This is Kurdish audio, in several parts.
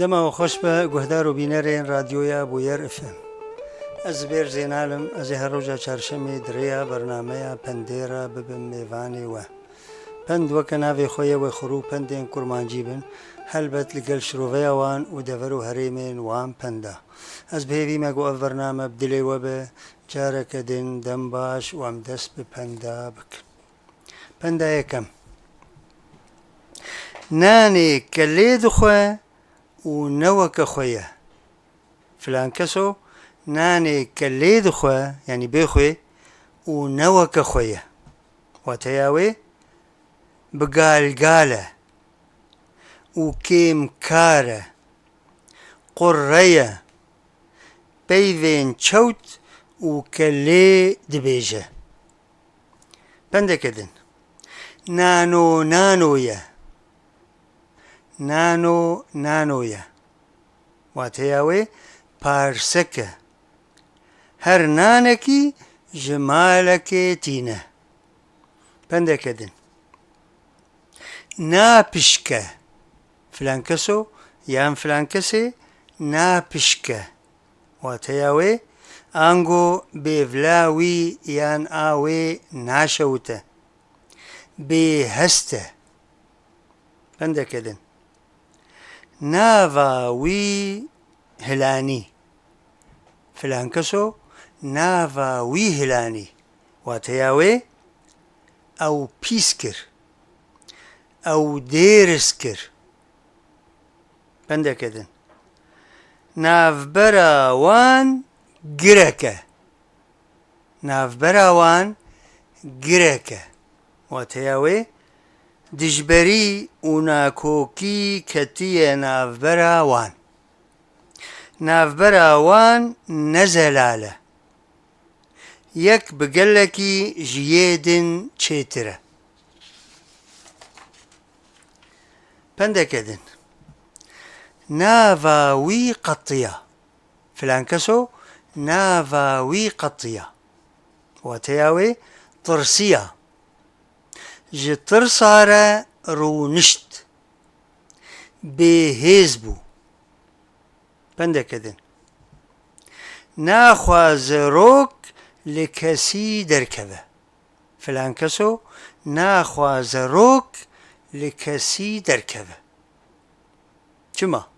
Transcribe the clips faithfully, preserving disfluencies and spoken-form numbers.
Dema we xweş be, guhdar û bînerên Radyoya Bûyer F M. Ez Zibêr Zênal im, ez ê her roja çarşemê di rêya bernameya Pendê re bibim mêvanê we. Pend weke navê xwe ye, wê xurû pendên kurmancî bin, helbet li gel şiroveya wan û dever û herêmên wan penda. Ez bi hêvî me ku ev bername bi dilê we be, careke din dem baş û em dest bi penda bikin. Penda yekem. Nanê kelê dixwe û ne weke xwe ye. Filan keso nanê kelê dixwe, yanî bê xwê, û ne weke xwe ye. Wateya wê, bi galgal e û kêmkar e, qurre ye, peyvên çewt û kelê dibêje. Pendeke din. Nano nano ye. Nano nano ye. Wateya wê parsek e. Her nanekî ji malekê tîne. Pendeke din. Napişke. Filan keso yan filan kesê napişke. Wateya wê, ango bêvla wî yan a wê naşewite. Bêhest e. Pendeke din. Nava wî hilanî. Filan keso nava wî hilanî. Wateya wê, ew pîs kir. Ew dêris kir. Pendeke din. Navbera wan girek e. Navbera wan girek e. Wateya wê, dijberî û nakokî ketiye navbera wan. Navbera wan ne zelal e. Yek bi gelekî ji yê din çêtir e. Pendeke din. Nava wî qetiya. Filan keso nava wî qetiya. Wateya wê tirsiya. Ji tirsa re rûnişt. Bêhêz bû. Pendeke din. Naxwaze rok li kesî derkeve. Filan keso naxwaze rok li kesî derkeve. Çima?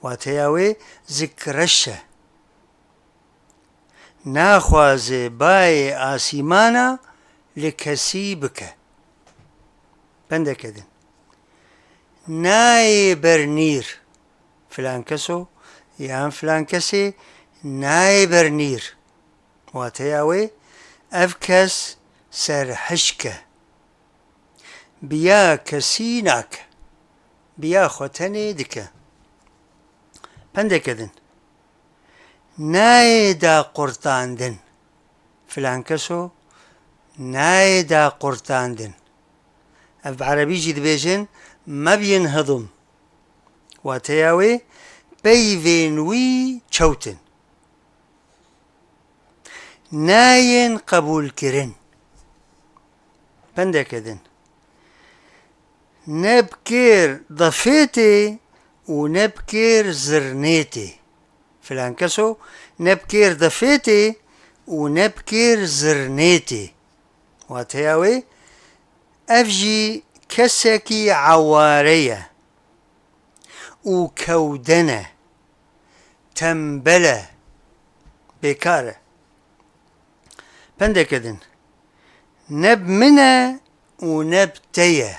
Wateya wê zikreş e. Naxwaze bayê asîmana li kesî bike. Pendeke din. Nayê ber nîr. Filan keso yan filan kesê nayê ber nîr. Wateya wê, ev kes serhişk e. Bi ya kesî nake. Bi ya xwe tenê dike. Pendeke din. Nayê daqurtandin. Filan keso nayê daqurtandin. Ev bi erebî jî dibêjin, mebyin hidim. Wateya wê, peyvên wî çewt in. Nayên qebûlkirin. Pendeke din. Ne bi kêr defê tê û ne bi kêr zirnê tê. Filan keso ne bi kêr defê tê û ne bi kêr zirnê tê. Wateya wê, ev jî kesekî eware ye û kewden e, tembel e, bêkar e. Pendeke din. Ne bi min e û ne bi te ye.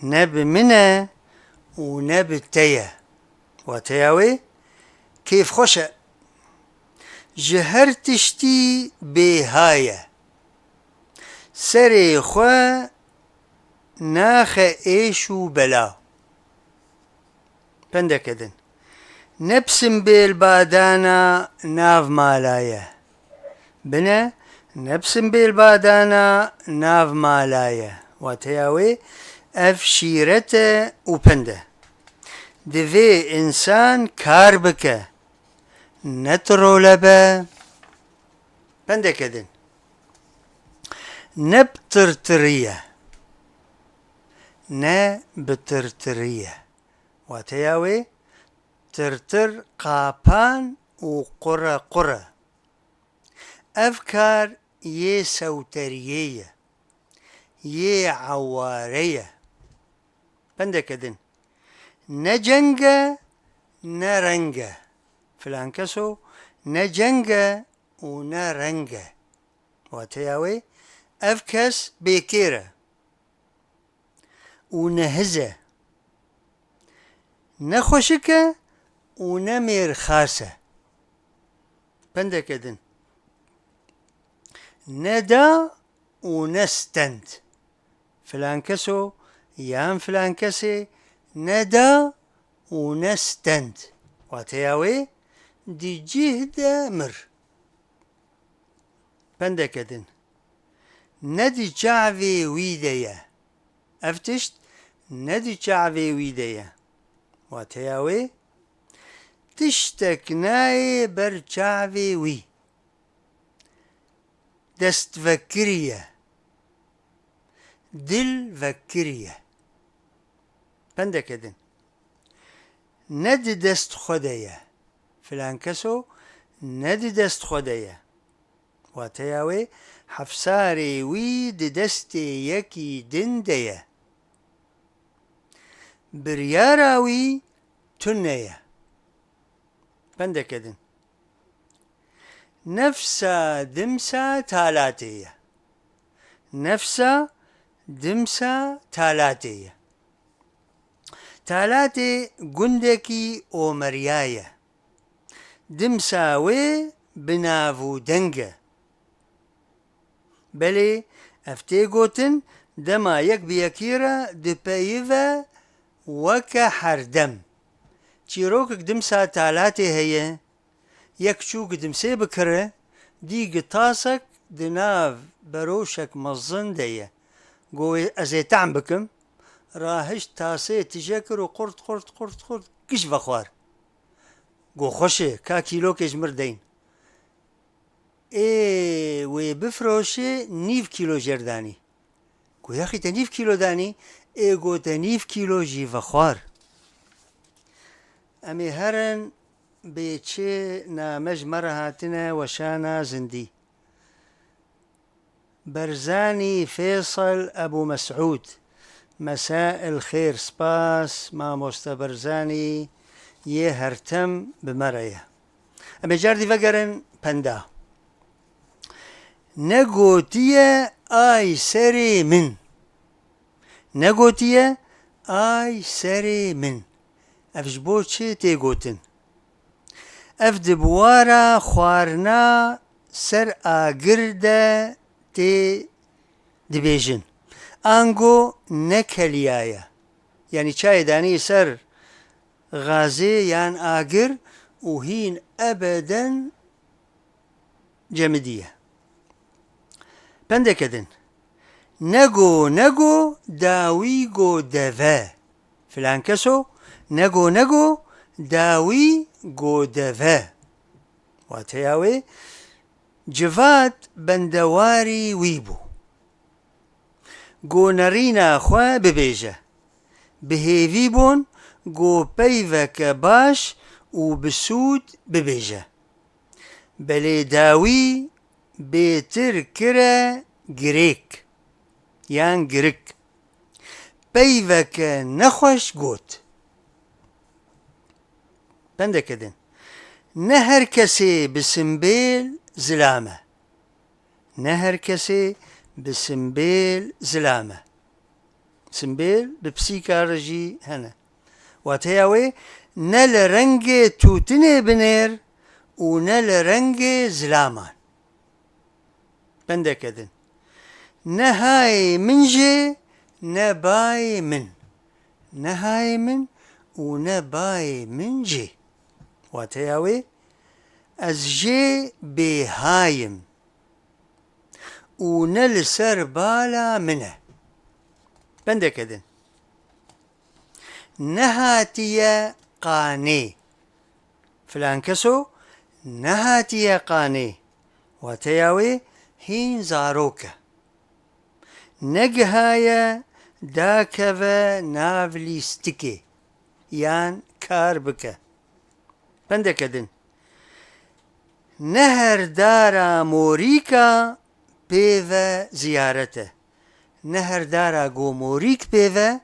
Ne bi min e û ne bi te ye. Wateya wê, kêfxweş e. Ji her tiştî bêha ye. Serê xwe naxe êş û bela. Pendeke din. Ne bi simbêl badana nav mala ye. Bine, ne bi simbêl badana nav mala ye. Wateya wê, ev şîret e û pend e. Divê însan kar bike. Ne tirole be. Pendeke din. Ne bi tirtirî ye. Ne bi tirtirî ye. Wateya wê, tirtir qapan û qure qure. Ev kar yê sewteriyê ye, yê eware ye. Pendeke din. Ne ceng e, ne reng e. Filan keso ne ceng e û ne reng e. Wateya wê, ev kes bêkêr e û nehiz e. Ne xweşik e û ne mêrxas e. Pendeke din. Ne da û ne stend. Filan keso yan filan kesê ne da û ne stend. Wateya wê, di cih de mir. Pendeke din. Ne di çavê wî de ye. Ev tişt ne di çavê wî de ye. Wateya wê, tiştek nayê ber çavê wî. Dest vekirî ye. Dil vekirî ye. Pendeke din. Ne di dest xwe de ye. Filan keso ne di dest xwe de ye. Wateya wê, hefsarê wî di destê yekî din de ye. Biryara wî tune ye. Pendeke din. Nefsa dimsa talatê ye. Nefsa dimsa talatê ye. Talatê gundekî Omeriya ye. Dimsa wê bi nav û deng e. Belê, ev tê gotin, dema yek bi yekî re dipeyive weke herdem. Çîrokek dimsa talatê heye, yek çû gi dimsê bikire, dî gi tasek di nav beroşek mezin de ye. Go wê ez ê tehm bikim, rahişt tasê tije kir û qurt, qurt, qurt, qurt giş vexwar. Go xweş e, ka kîlokê ji mir deyn. Ê wê bifroşê nîv kîlo jêr danî. Go yaxî te nîv kîlo danî, ê go te nîv kîlo jî vexwar. Em ê herin bê çi name ji me re hatine weşana zindî. Berzanî Fêsel Ebû Mesûd. Mesa el xêr, spas, mamoste Berzanî yê hertem bi me re ye. Em ê cardî vegerin penda. Negotiye ay serê min. Negotiye ay serê min. Ev ji bo çi tê gotin? Ev di buwara xwarina ser agir de tê dibêjin. Ango nekeliyaye. Yanî çayê danî ser gazê yan agir û hîn ebeden cemidiye. Pendeke din. Nego, nego, dawî go deve. Filan keso, nego, nego, dawî go deve. Wateya wê, civat bendewarî wî bû. Go nerîna xwe bibêje. Bi hêvî bûn go peyveke baş û bi sûd bibêje. Belê dawî bêtir kire girêk yan girik. Peyveke nexweş got. Pendeke din. Ne her kesê bi simbêl zilam e. Ne her kesê bi simbêl zilam e. Simbêl bi pisîka re jî hene. Wateya wê, ne li rengê tûtinê binêr û ne li rengê zilaman. Pendeke din. Ne hayê min jê, ne bayê min. Ne hayê min û ne bayê min jê. Wateya wê, ez jê bêhay im û ne li ser bala min e. Pendeke din. Nehatiye qanê. Filan keso nehatiye qanê. Wateya wê hîn zarok e. Negihaye dakeve nav lîstikê. yan kar bike. Pendeke din. Ne her dara morîka pê ve ziyaret e. Ne her dara go morîk pê ve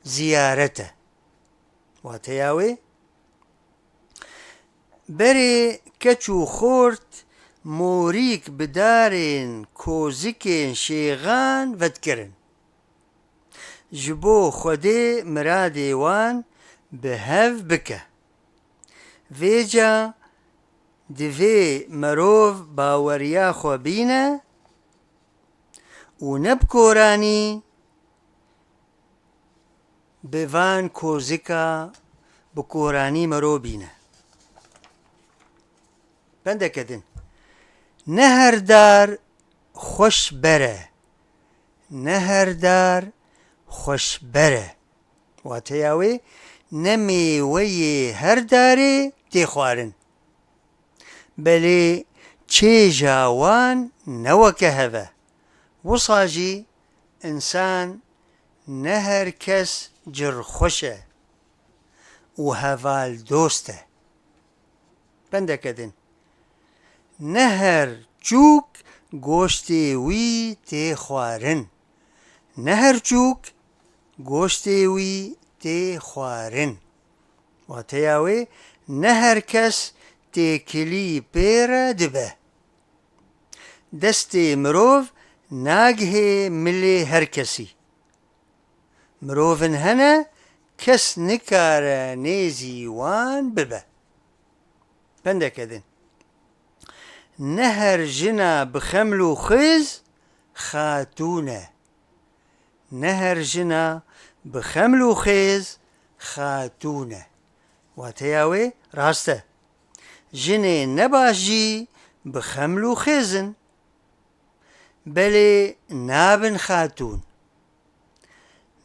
ziyaret e. Wateya wê, berê keç û xort morîk bi darên kozikên şêxan vedikirin. Ji bo Xwedê miradê wan bi hev bike. Vêca divê merov baweriya xwe bîne û ne bi koranî bi van kozika bi koranî merov bîne. Pendeke din. Ne her dar xweş ber e. Ne her dar xweş ber e. Wateya wê, ne mêweyê her darê tê xwarin. Belê çêja wan ne weke hev e. Wisa jî însan ne her kes cirxweş e û hevaldost e. Pendeke din. Ne her çûk goştê wî tê xwarin. Ne her çûk goştê wî tê xwarin. Wateya wê, ne her kes têkilî pê re dibe. Destê mirov nagihê milê her kesî. Mirovin hene kes nikare nêzî wan bibe. Pendeke din. Ne her jina bi xeml û xêz xatûn e. Ne her jina bi xeml û xêz xatûn e. Wateya wê rast e. Jinê nebaş jî bi xeml û xêz in. Belê nabin xatûn.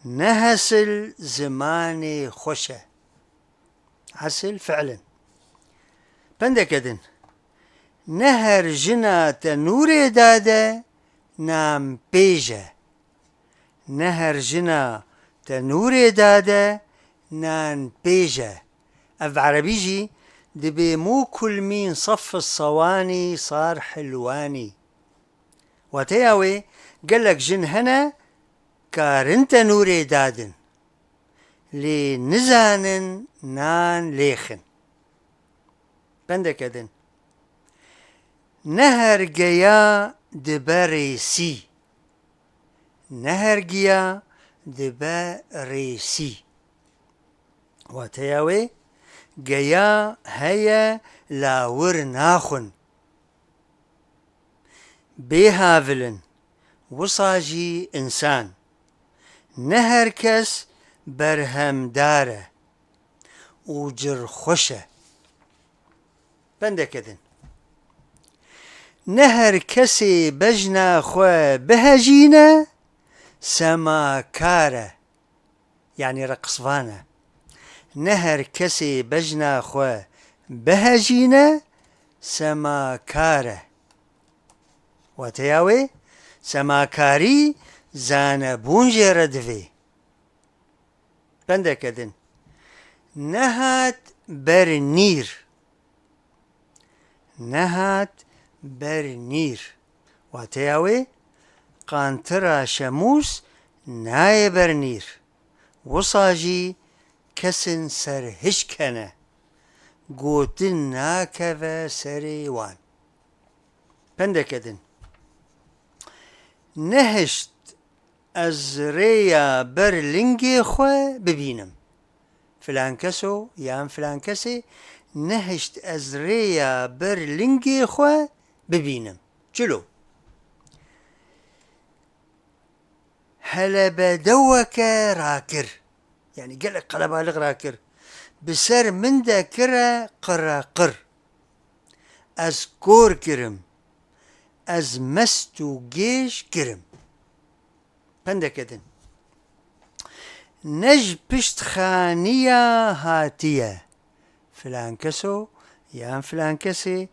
Ne hesil zimanê xweş e. Hesil fi'lin. Pendeke din. Ne her jina tenûrê dade nanpêj e. Ne her jina tenûrê dade nanpêj e. Ev bi erebî jî dibê mû kulmîn saf sewanî sar hilwanî. Wateya wê, gelek jin hene karin tenûrê dadin. Lê nizanin nan lêxin. Pendeke din. Ne her geya dibe rêsî. Ne her giya dibe rêsî. Wateya wê, geya heye lawir naxwin. Bê havilin, wisa jî însan. Ne her kes berhemdar e û cirxweş e. Pendeke din. Ne her kesê bejna xwe bihejîne, semakar e. Yanî reqisvan e. Ne her kesê bejna xwe bihejîne, semakar e. Wateya wê, semakarî zanebûn jê re divê. Pendeke din. Nehat ber nîr. Nehat ber nîr. Wateya wê, qantira şemûs nayê ber nîr. Wisa jî kesin serhişk hene. Gotin nakeve serê wan. Pendeke din. Nehişt ez rêya ber lingê xwe bibînim. Filan keso yan filan kesê nehişt ez rêya ber lingê xwe bibînim. Çilo. Helebedeweke rakir. Yanî gelek qelebalix rakir. Bi ser min de kire qireqir. Ez kor kirim. Ez mest û gêj kirim. Pendeke din. Ne ji pişt xaniya hatiye. Filan keso yan filan kesê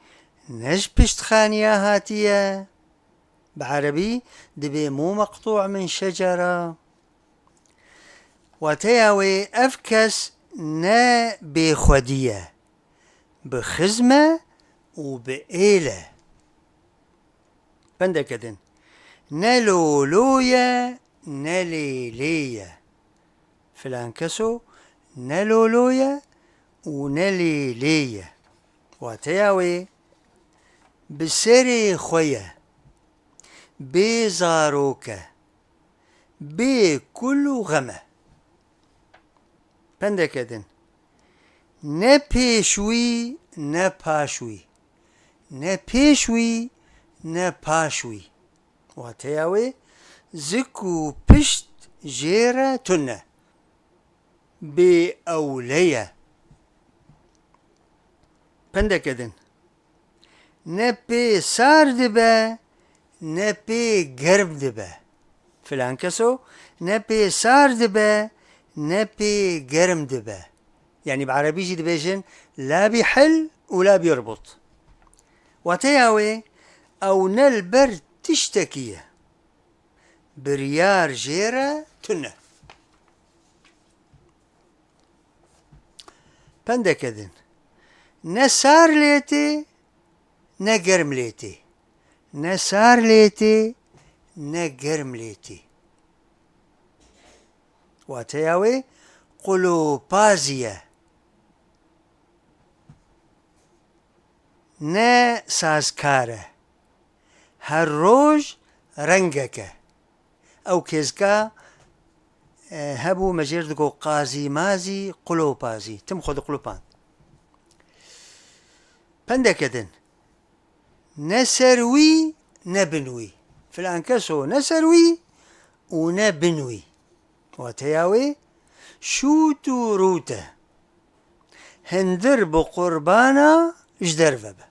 ne ji pişt xaniya hatiye. Bi erebî dibê mû meqtû min şecera. Wateya wê ev kes ne bêxwedî ye, bi xizm e û bi êl e. Pendeke din. Ne lolo ye, ne lêlê ye. Filan keso ne lolo ye û ne lêlê ye. Wateya wê, bi serê xwe ye, bê zarok e, bê kul û xem e. Pendeke din. Ne pêş wî, ne paş wî. Ne pêş wî, ne paş wî. Wateya wê, zik û pişt jê re tune. Bê ewle ye. Pendeke din. Ne pê sar dibe, ne pê germ dibe. Filan keso ne pê sar dibe, ne pê germ dibe. Yanî bi erebî jî dibêjin la bihil û la birbut. Wateya wê, ew ne li ber tiştekî ye. Biryar jê re tune. Pendeke din. Ne sar lê tê, ne germ lê tê. Ne sar lê tê, ne germ lê tê. Wateya wê, qulopazî ye. Ne sazkar e. Her roj rengek e. Ew kêzka, e, hebû, me jêr digo qazî mazî, qulopazî. Tim xwe diqulopand. Pendeke din. Ne ser wî, ne bin wî. Filan keso ne ser wî û ne bin wî. Wateya wê, şût û rût e. Hindir bi qurbana ji derve be.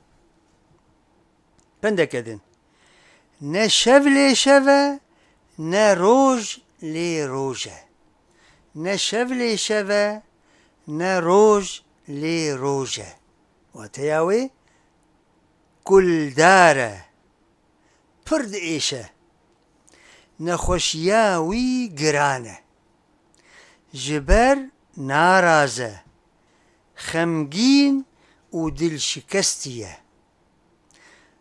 Pendeke din. Ne şev lê şev e, ne roj lê roj e. Ne şev lê şev e, ne roj lê roj e. Wateya wê, kuldar e, pir diêşe. Nexweşiya wî giran e. Ji ber naraze, xemgîn û dilşikestî ye.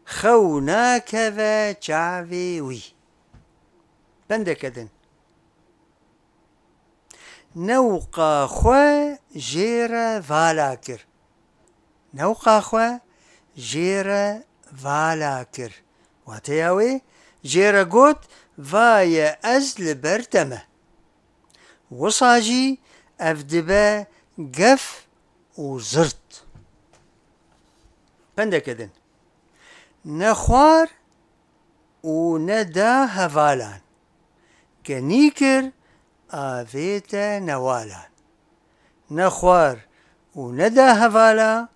Xew nakeve çavê wî. Pendeke din. Newqa xwe jê re vala kir. Newqa xwe jê re vala kir. Wateya wê, jê re got, va ye ez li ber te me. Wisa jî ev dibe gef û zirt. Pendeke din. Ne xwar û ne da hevalan. Genî kir avête newalan. Ne xwar û ne da hevala,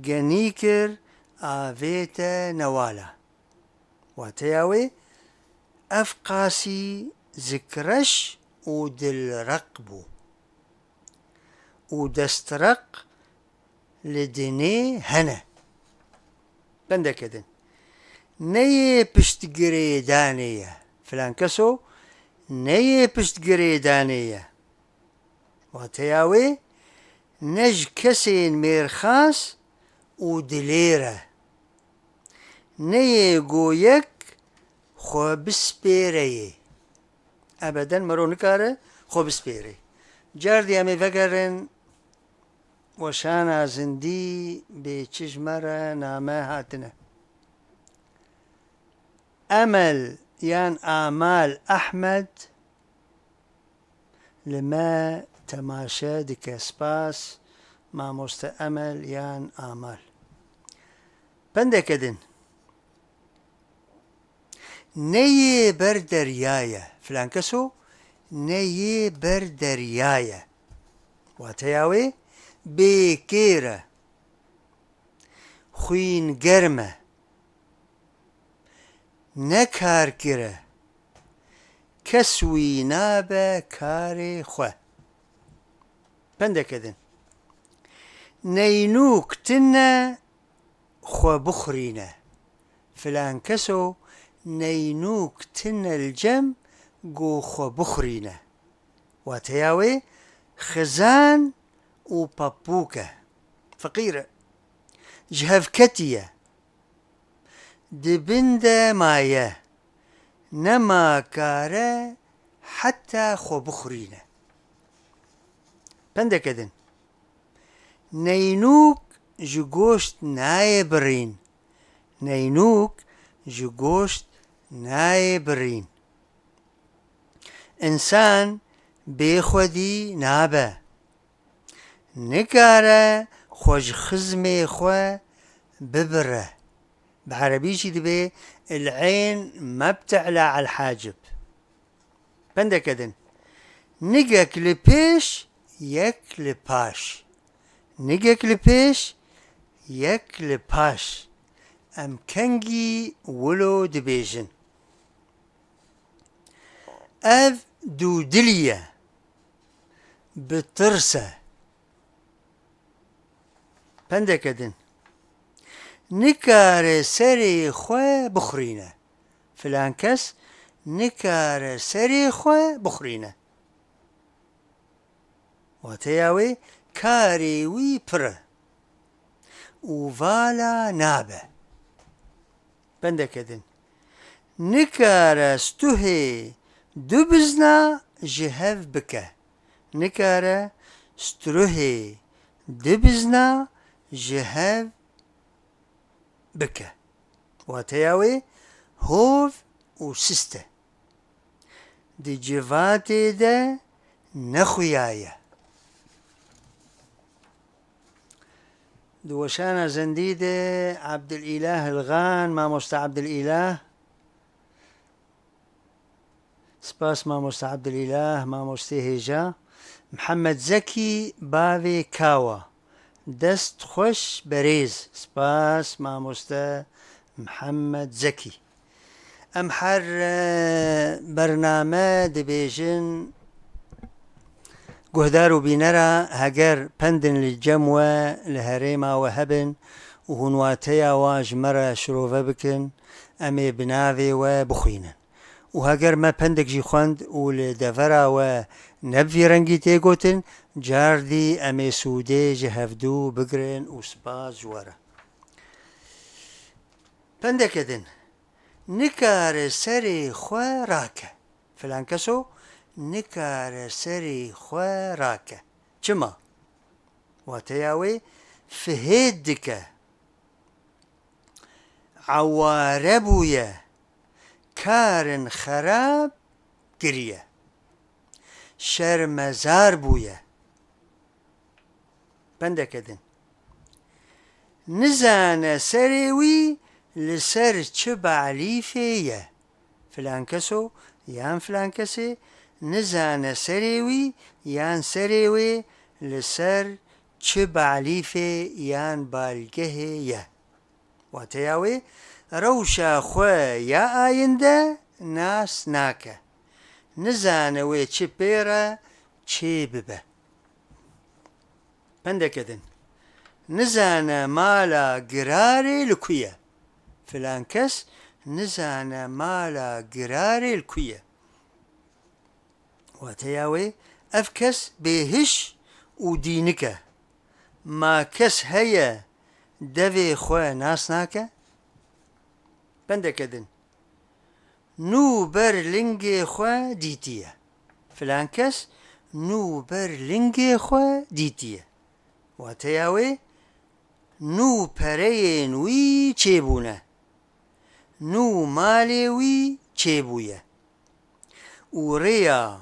genî kir avête newalan. Wateya wê, ev qasî zikreş û dilreq bû. Û destreq li dinê hene. Pendeke din. Ne yê piştgirêdanê ye. Filan keso ne yê piştgirêdanê ye. Wateya wê, ne ji kesên mêrxas û dilêr e. Ne yê go yek xwe bispêre yê. Ebeden mero nikare xwe bispêre. Cardî em ê vegerin weşana zindî bê çi ji me re name hatine. Emel yan Amal Ahmed li me temaşe dike. Spas, mamoste Emel yan Amal. Pendeke din. Ne yê ber derya ye. Filan keso ne yê ber derya ye. Wateya wê, bêkêr e. Xwîn germ e. Ne karkir e. Kes wî nabe karê xwe. Pendeke din. Neynûk tine xwe bixurîne. Filan keso neynûk tine li cem go xwe bixurîne. Wateya wê, xizan û papûk e. Feqîr e. Ji hev ketiye. Di bin de maye. Nema kare heta xwe bixurîne. Pendeke din. Neynûk ji goşt nayê birîn. Neynûk ji goşt nayê birîn. Însan bê xwedî nabe. Nikare xwe ji xizmê xwe bibire. Bi erebî jî dibê العين ما بتعلى على الحاجب. Pendeke din. Nigek li pêş, yek li paş. Nigek li pêş, yek li paş. Em kengî wilo dibêjin. Ev dûdilî ye. Bi tirs e. Pendeke din. Nikare serê xwe bixurîne. Filan kes nikare serê xwe bixurîne. Wateya wê karê wî pir e û vala nabe. Pendeke din. Nikare stuhê du bizna ji hev bike. Nikare struhê du bizna ji hev bike. Wateya wê hov û sist e. Di civatê de nexuyaye. Di weşana zindî de Abdilîlah Hilxan, mamoste Abdilîlah. Spas mamoste Abdilîlah, mamostê hêja. Mihemed Zekî, bavê Kawa. Dest xweş berêz. Spas mamoste Mihemed Zekî. Em her, e, bername dibêjin, guhdar û bînera, heger pendin li cem we, li herêma we hebin û hûn wateya wan ji me re şirove bikin, em ê bi navê we bixwînin. Û heger me pendek jî xwend û li devera we ne bi vî rengî tê gotin, cardî em ê sûdê ji hevdû bigirin û spas ji we re. Pendeke din. Nikare serê xwe rake. Filan keso nikare serê xwe rake. Çima? Wateya wê fihêt dike. Eware bûye. Karin xerab kiriye. Şermezar bûye. Pendeke din. Nizane serê wî li ser çi balîfê ye. Filan keso yan filan kesê nizane serê wî yan serê wê li ser çi balîfê yan balgehê ye. Wateya wê, rewşa xwe ya ayinde nas nake. Nizane wê çi pê re çê bibe. Pendeke din. Nizane mala girarê li ku ye. Filan kes nizane mala girarê li ku ye. Wateya wê, ev kes bêhiş û dînik e. Ma kes heye devê xwe nas nake? Pendeke din. Nû ber lingê xwe dîtiye. Filan kes nû ber lingê xwe dîtiye. Wateya wê, nû pereyên wî çêbûne. Nû malê wî çêbûye. Û rêya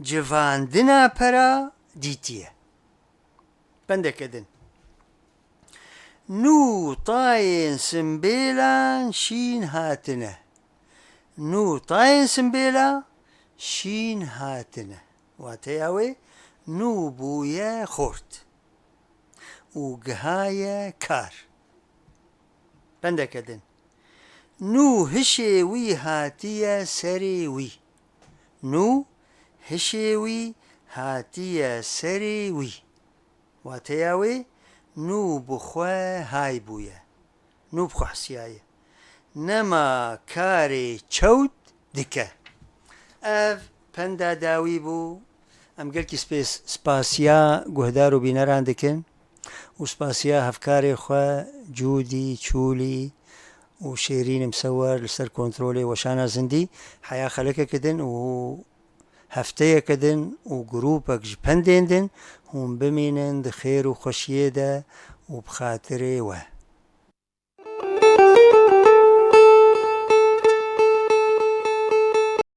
civandina pera dîtiye. Pendeke din. Nû tayên simbêlan şîn hatine. Nû tayên simbêla şîn hatine. Wateya wê, nû bûye xort û gihaye kar. Pendeke din. Nû hişê wî hatiye serê wî. Nû hişê wî hatiye serê wî. Wateya wê, nû bi xwe hay bûye. Nû bi xwe hisiyaye. Nema karê çewt dike. Ev penda dawî bû. Em gelkî spês spasiya guhdar û bîneran dikin û spasiya hevkarê xwe Cûdî, Çûlî û Şêrîn Imsewer li ser kontrolê weşana zindî heya xelekeke din û hefteyeke din û grûpek ji pendên din hûn bimînin di xêr û xweşiyê de û bi xatirê we.